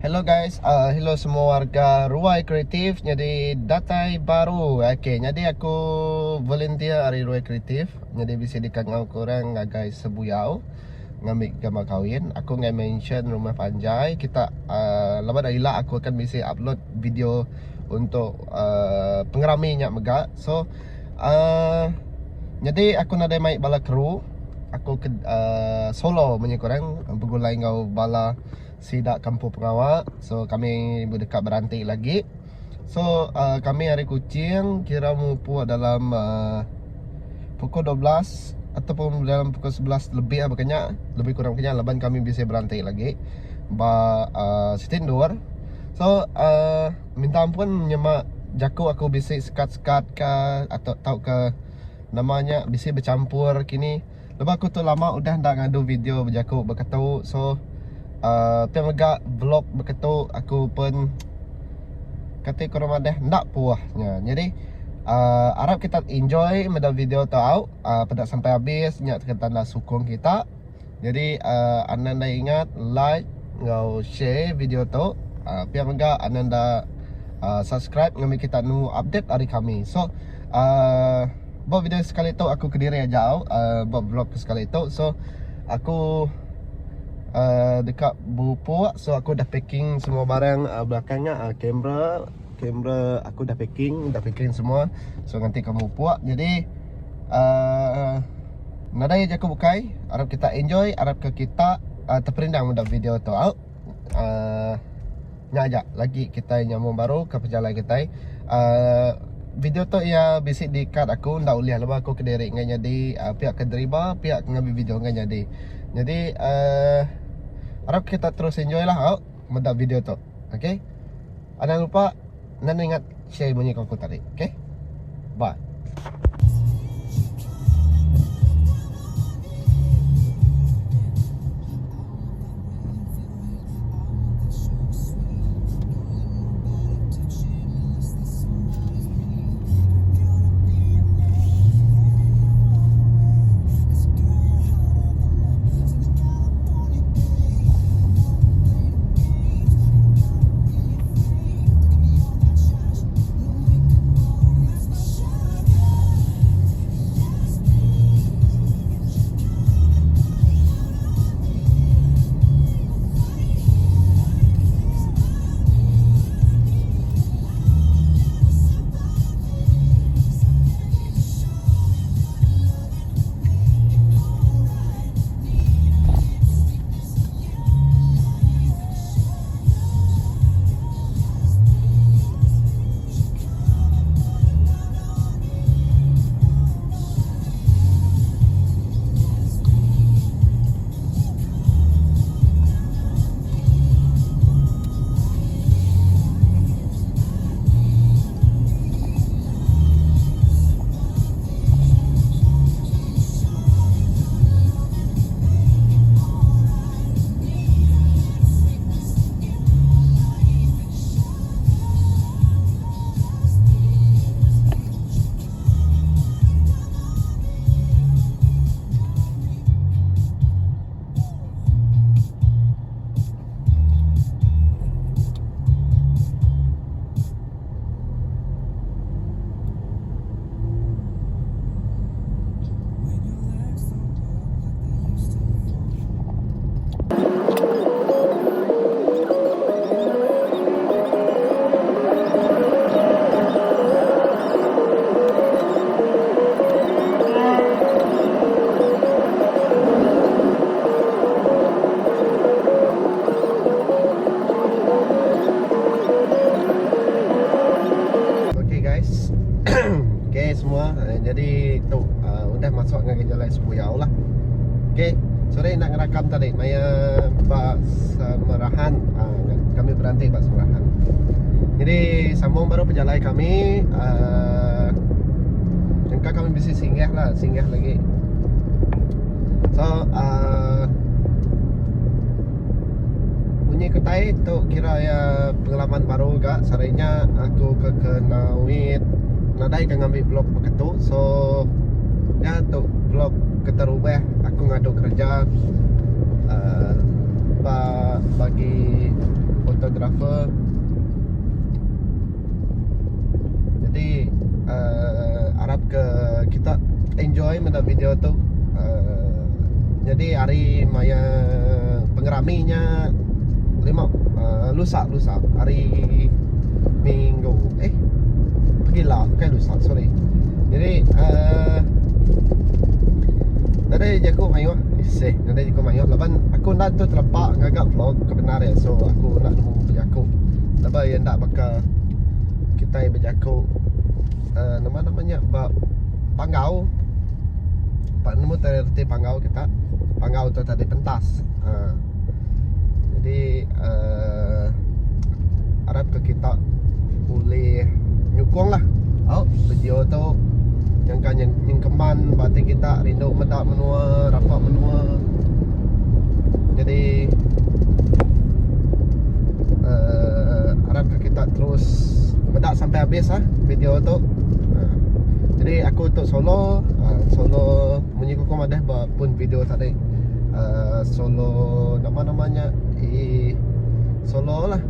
Hello guys, uh, hello semua warga Ruai Kreatif Jadi datai baru Okay, jadi aku volunteer ari Ruai Kreatif Jadi bisi dikangau ke orang ngagai Sebuyau Ngambi gambar kawin Aku ngai mention rumah panjai Kita uh, laban ila aku akan bisi upload video Untuk uh, pengerami nya mega So, uh, jadi aku nadai mai bala kru Aku ke uh, solo munyi ku orang Begulai enggau bala sida ke empu pengawa so kami deka beranti lagi so uhh kami ari Kuching kira mupuk dalam uhh pukul 12 ataupun dalam pukul 11 lebih baka nya lebih kurang baka nya laban kami bisi beranti lagi ba uhh siti endur so uhh minta ampun nyema jaku aku bisi sekat sekat ka atau tauka nama nya bisi bechampur kini. Lebuh aku tu lama udah enda ngadu video bejaku beketu so uhh ti mega vlog beketu aku pen kati ku orang madah enda puh nya. Nyadi uhh arap kita enjoy meda video tu au uhh peda sampai habis nya tanda sukung kita. Nyadi uhh anang enda ingat like enggau share video tu uhh pia mega anang enda uhh subscribe ngambi kita nemu update ari kami. So uhh. Ba video sekali tu aku kediri aja au ba vlog ke sekali tu so aku uhh deka bepupuk so aku dah packing semua barang belakang nya kamera kamera aku dah packing dah packing semua so nganti ka mupuk jadi uhh nadai jaku bukai arap kita enjoy arap ke kita teperindang meda video tu au uhh. Nya aja lagi kitai nyambung baru ke pejalai kitai uhh video tu iya bisi di cut aku enda ulih lebuh aku kediri enggai nyadi pia ke deriba pia ke ngambi video enggai nyadi. Nyadi uhh arap kita terus enjoy lah au meda video tu okay. Anang lupa nan ingat share munyi ku aku tadi okay. Bye. Okay guys. okay semua. Eh, jadi tu uh, udah masuk ngagai jalai Sebuyau lah. Okay. Sorry enda ngerakam tadi maya ba Semerahan. Uh, kami berhenti ba Semerahan. Jadi sambung baru pejalai kami uh, Engka kami bisi singgah lah, singgah lagi. So uh, munyi kitai tu kira iya pengalaman baru ga sehari nya aku ke Kenawit nadai ka ngambi vlog baka tu so nya tu vlog keterubah aku ngadu kereja uhh ba bagi photography. videographer. Jadi uh, arap ke kita enjoy meda video tu. Uh, jadi hari maya pengerami nya lima uh, lusa lusa hari minggu eh pegila bukan lusa sorry. Jadi uh, nadai jaku mayuh isih nadai jaku mayuh laban aku enda tu telepa ngaga vlog ke bendar iya so aku enda nemu bejaku laban iya enda baka kitai bejaku uhh nama nama nya ba panggau ba nemu tai reti panggau kita panggau tu tadi pentas uhh jadi uhh arap ke kita ulih nyukung lah au video tu nyangka nyengkeman ba ati kita rindu meda menua rapa menua jadi uhh arap ke kita terus meda sampai habis ah video tu uhh jadi aku tu solo uhh solo munyi ku ko madah ba pun video tadi uhh solo nama nama nya eee solo lah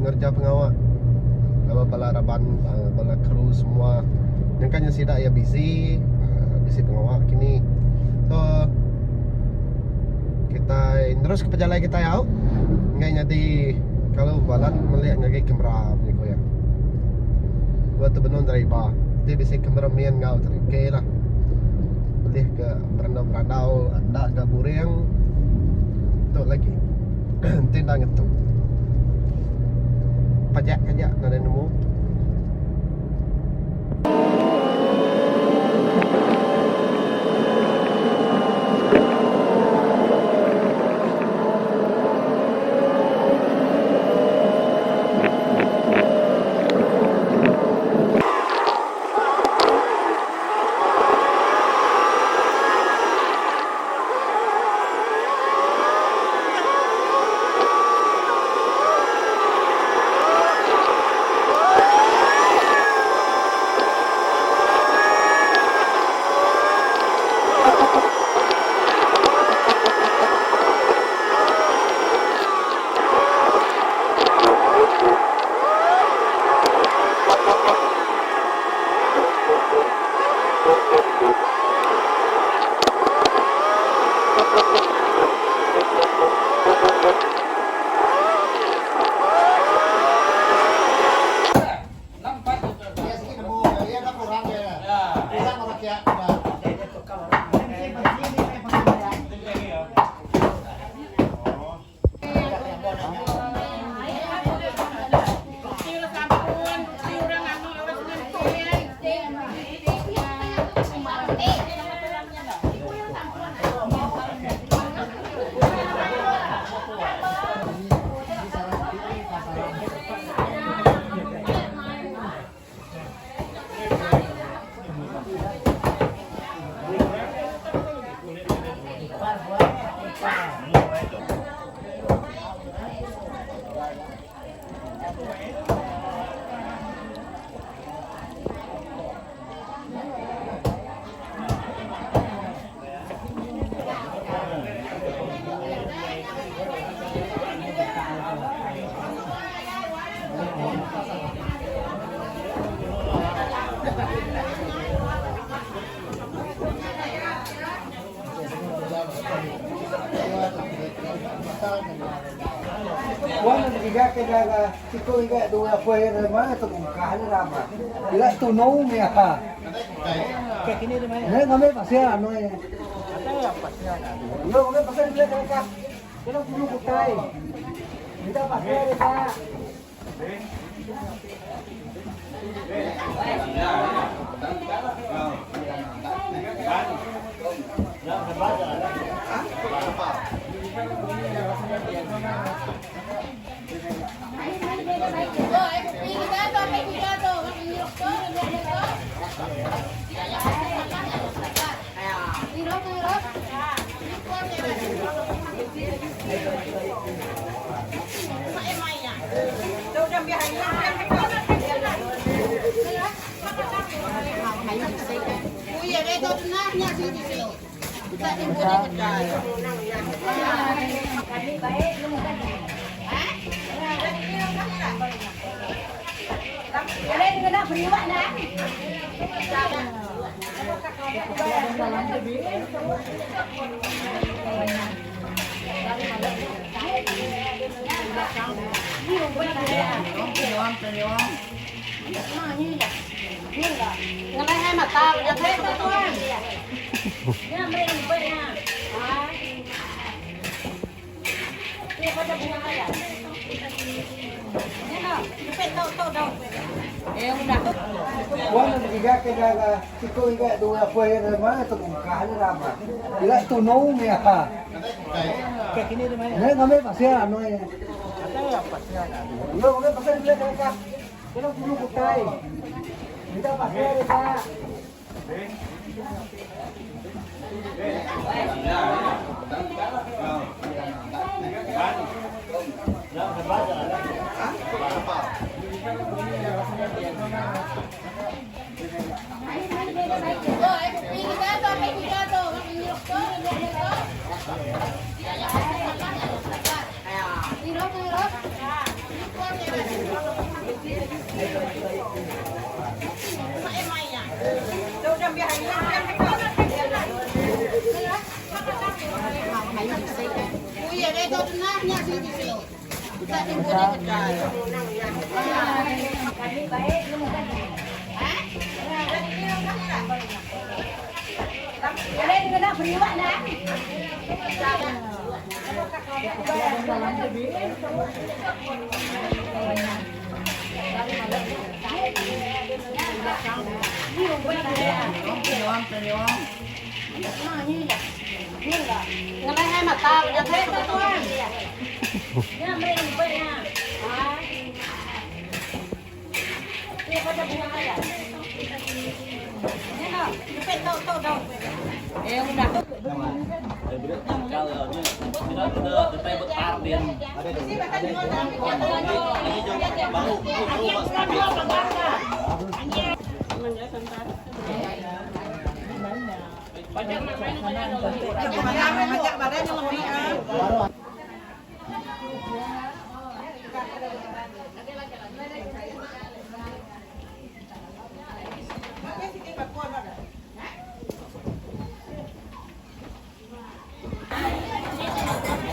ngereja pengawa laban bala raban bala kru semua nyangka nya sida iya busy uhh bisi pengawa kini so kitai nerus ke pejalai kitai au enggai nyadi kalau balat melik ngagai kamera munyi ku iya. Ba tu benung deriba ti bisi kameraman enggau ok lah ulih ke berandau-berandau enda ga boring tu lagi enti enda ngetu. Pajak aja nadai nemu.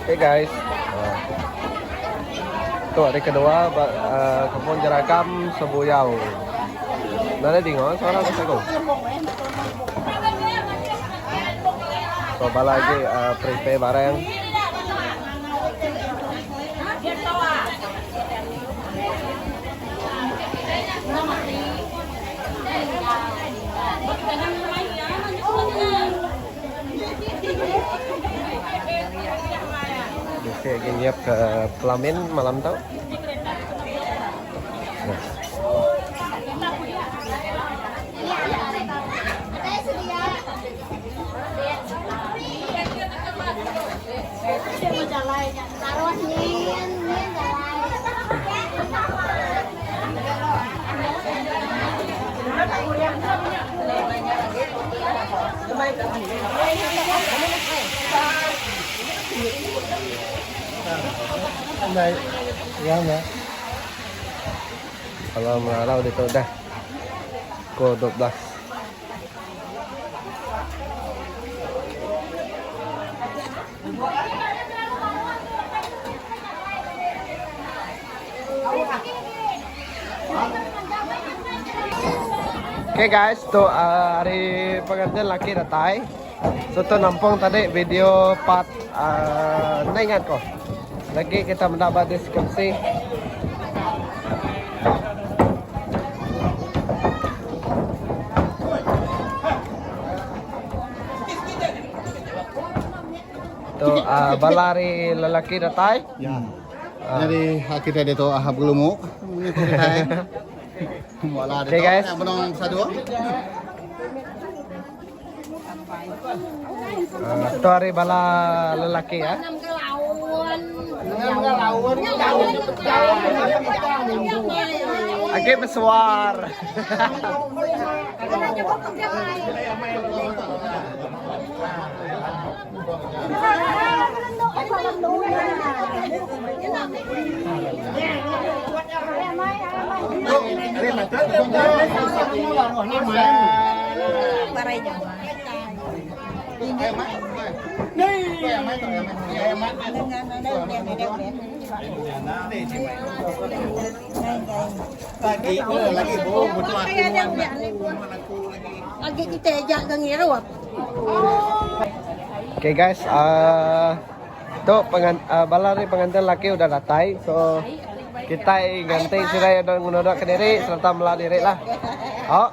Okay guys. Tu hari kedua ba uh, Kampung Jeragam Sebuyau. Nada dingo suara bahasa aku. So bala lagi uh, prepare barang. Bisi agi nyiap ke pelamin malam tu. Kalau melalau ditu dah pukul 12. Okay guys, tu uh, hari pengantin laki datai. So tu nampung tadi video part uh, enda ingat ko. Lagi kita meda ba deskripsi. Tu uh, bala hari lelaki datai. Ya. Uh. Jadi hak kita dia tu ahap gelumuk. Okay guys. Uh, tu hari bala lelaki ya. Agi besuar. Okay guys, uh, tu pengan, uh, bala ari pengantin laki udah datai. So kitai nganti sida iya ngunuduk ke diri sereta mela diri lah. Oh.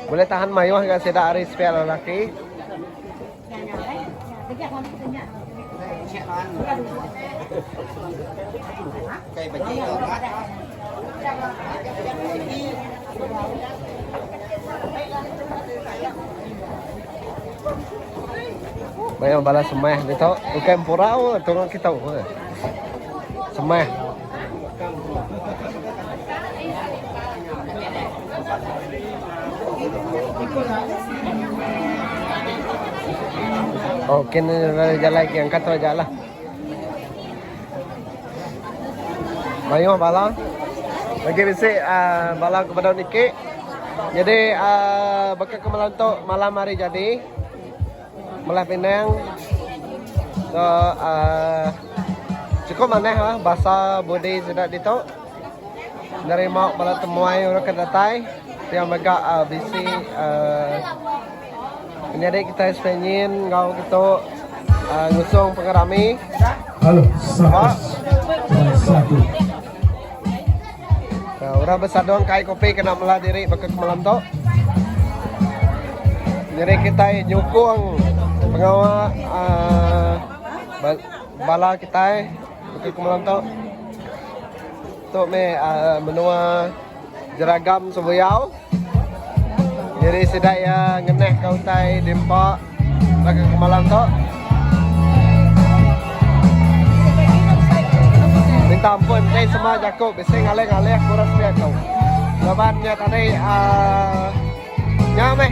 Boleh tahan mayuh ga sida ari sepiak lelaki. Mayuh bala semah ditu ukai empurau tunga kitu. Semah. Oh, kena jalai ke angkat tu aja lah. Mayuh bala. Lagi bisi uh, bala ke bedau niki. Jadi uh, baka ke malam tu malam hari jadi. Melah Pinang. So uh, cukup manah lah basa budi sida ditu. Nerima bala temuai orang ke datai. Pia mega uh, bisi uh, menyadi kitai sepenyin enggau kitu uh, ngusung pengerami. Halo, satu, satu. Uh, orang besadung kai kopi kena mela diri baka ke malam tu. Jadi kitai nyukung pengawa uh, bala kitai baka ke malam tu. Tu meh uh, menua Jeragam Sebuyau. Jadi sida iya ngeneh ka utai diempa baka ke malam tu. Minta ampun enti sema jaku bisi ngalih-ngalih kurang sepiak tu. Laban nya tadi uhh nya meh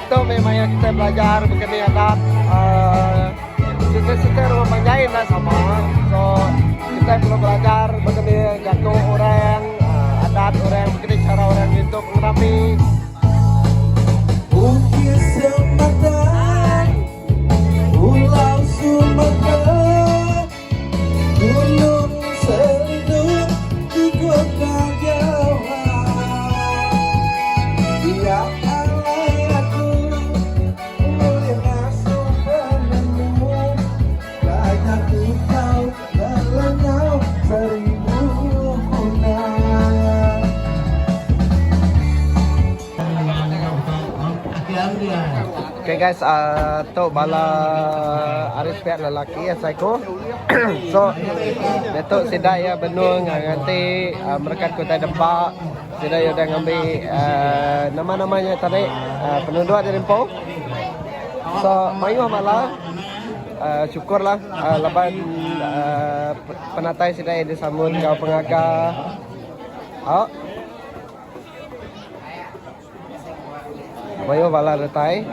tu meh maya kitai belajar bekeni adat uhh siti-siti rumah panjai enda sama. So kitai perlu belajar bekeni jaku orang uhh adat orang bekeni chara orang ngintu pengerami. Bukit Sematan, Pulau Sumatera, Gunung Selindung di Kota Jawa. Dia alai aku boleh masuk penemu, Banyak kau lelengau seribu guna. Okay guys, uh, tu bala ari sepiak lelaki asai ku. so, diatu sida iya benung nganti uh, merekat ku utai dempa. Sida iya udah ngambi uh, nama-nama nya tadi uh, penunduk diri empu. So, mayuh bala uh, syukurlah uh, laban uh, penatai sida iya disambut enggau pengaga. Au. Mayuh bala datai.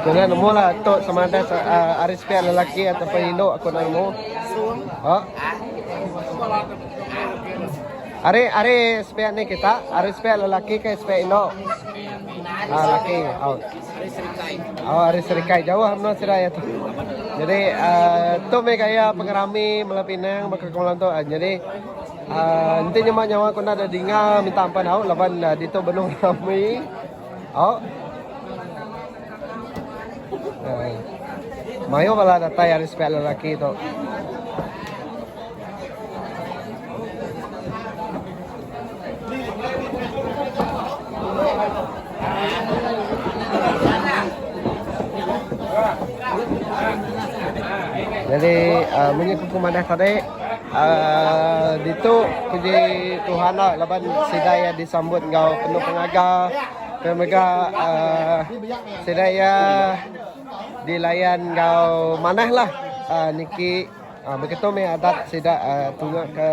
Kena nemu lah tu sama ada uh, ari sepiak lelaki ataupun indu aku nak nemu. Oh. Ari ari sepiak ni kita, ari sepiak lelaki ke sepiak indu? Ah, laki. Oh. Oh, ari Serikai jauh menua sida iya tu. Jadi uh, tu meh gaya pengerami Mela Pinang baka ke malam tu. Uh, jadi uh, enti nyema nyawa ku enda ada dinga minta ampan au laban uh, ditu benung rami. Au. Uh, mayuh bala datai ari sepiak lelaki tu. Jadi uh, munyi ku madah tadi uh, ditu puji Tuhan lah laban sida iya disambut enggau penuh pengaga ke mega uh, sida iya dilayan enggau manah lah uh, niki uh, begitu meh adat sida uh, tunga ke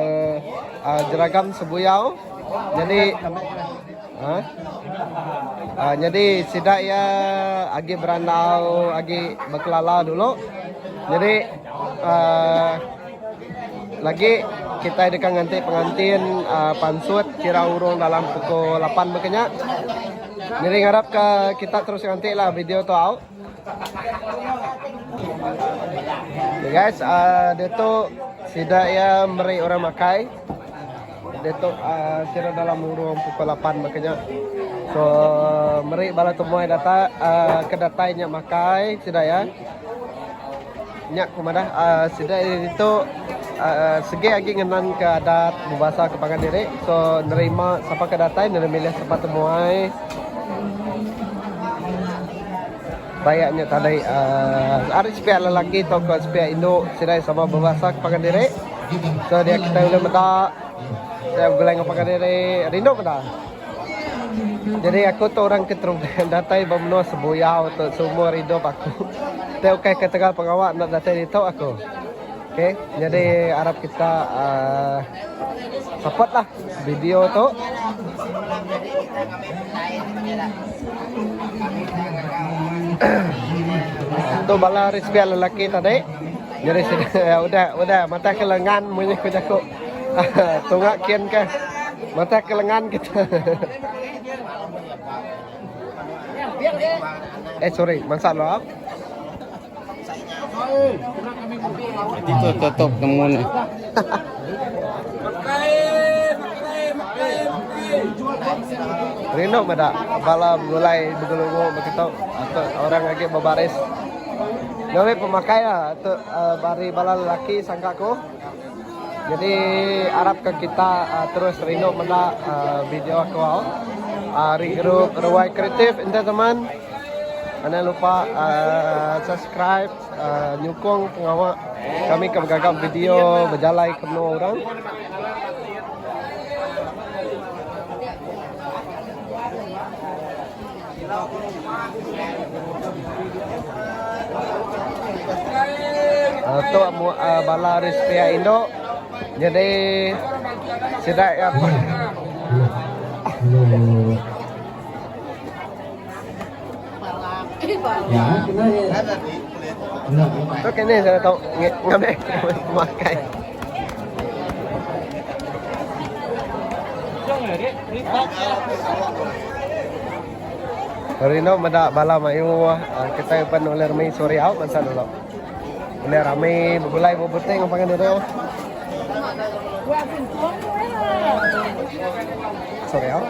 uh, jeragam sebuyau. Jadi. Ha. Nyadi sida iya agi berandau agi bekelala dulu. Nyadi uhh lagi kitai deka nganti pengantin uhh pansut kira urung dalam pukul lapan baka nya. Nyadi ngarap ka kita terus nganti lah video tu au. Okay guys, uh, ditu sida iya meri orang makai. Ditu uh, kira dalam urung pukul 8 baka nya. So meri bala temuai datai uh, ke datai nya makai sida iya. Nya ku madah uh, sida iya ditu uh, segi agi ngenan ke adat bebasa ke pangan diri. So nerima sapa ke datai nerima milih sapa temuai. Bayak nya tadi uh, ari sepiak lelaki tauka sepiak indu sida sama bebasa ke pangan diri. So dia kitai ulih meda sida begulai enggau pangan diri rindu meda. Jadi aku tu orang ke terubah datai ba menua Sebuyau tu seumur idup aku. Ti ukai ketegal pengawa enda datai ditu aku. Okey, jadi arap kita uhh support lah video tu. Tu bala ari sepiak lelaki tadi. Jadi sida udah udah matah ke lengan munyi ku jaku. Tunga kin ke matah ke lengan kita. Eh sorry, mansa lu au. Itu tetap nemu ni. Rindu meda bala begulai begelungu begitu atau orang agi bebaris. Ngawe pemakai lah tu uh, bari bala lelaki sangka ku. Jadi arap ke kita uh, terus rindu meda uh, video aku au. Ari grup Ruai Kreatif Entertainment. Anang lupa uh, subscribe uh, nyukung pengawa kami ke begaga video bejalai ke menua orang. Uh, tu uh, bala ari sepiak indu. Jadi sida iya Tu kini saya tahu ngambil makan. Rindu meda bala mayuh kitai pen ulih rami suri au bansa dulu. Ulih rami begulai bebuting enggau pangan diri. Suri au.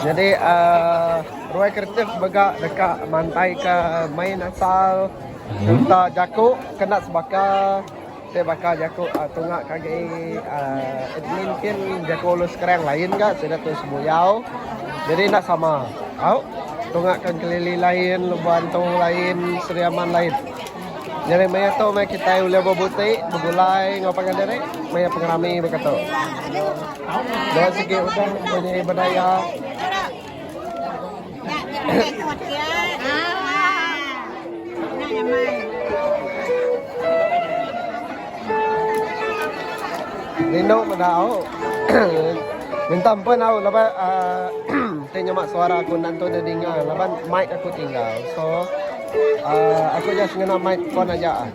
Jadi uh, Ruai Kreatif mega deka mantaika main asal sereta jaku kena sebaka ti baka jaku uh, tunga ke agi uh, admin kin jaku ulu sekarang lain ga sida tu sebuyau. Jadi enda sama. Au tunga ke Engkelili lain, Lubok Antu lain, Sri Aman lain. Nyadi maya tu meh kitai ulih bebuti begulai enggau pangan diri maya pengerami baka tu. Dua sigi udah bunyi bedaya. Rindu meda au. Minta ampun au laban uhh ti nyema suara aku enda entu didinga laban mic aku tinggal. So uhh aku just ngena mic phone aja.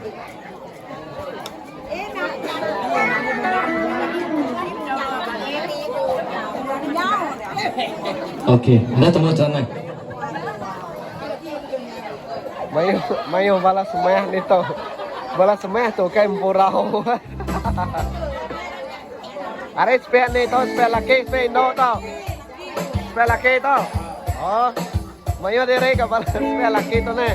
Okey, enda temu ceramah. Mayuh mayuh bala semah ditu. Bala semah tu ukai empurau. Ari sepiak ni tu sepiak laki sepiak indu tu. Sepiak laki tu. Oh. Mayuh diri ka bala sepiak laki tu neh.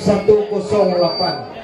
6108.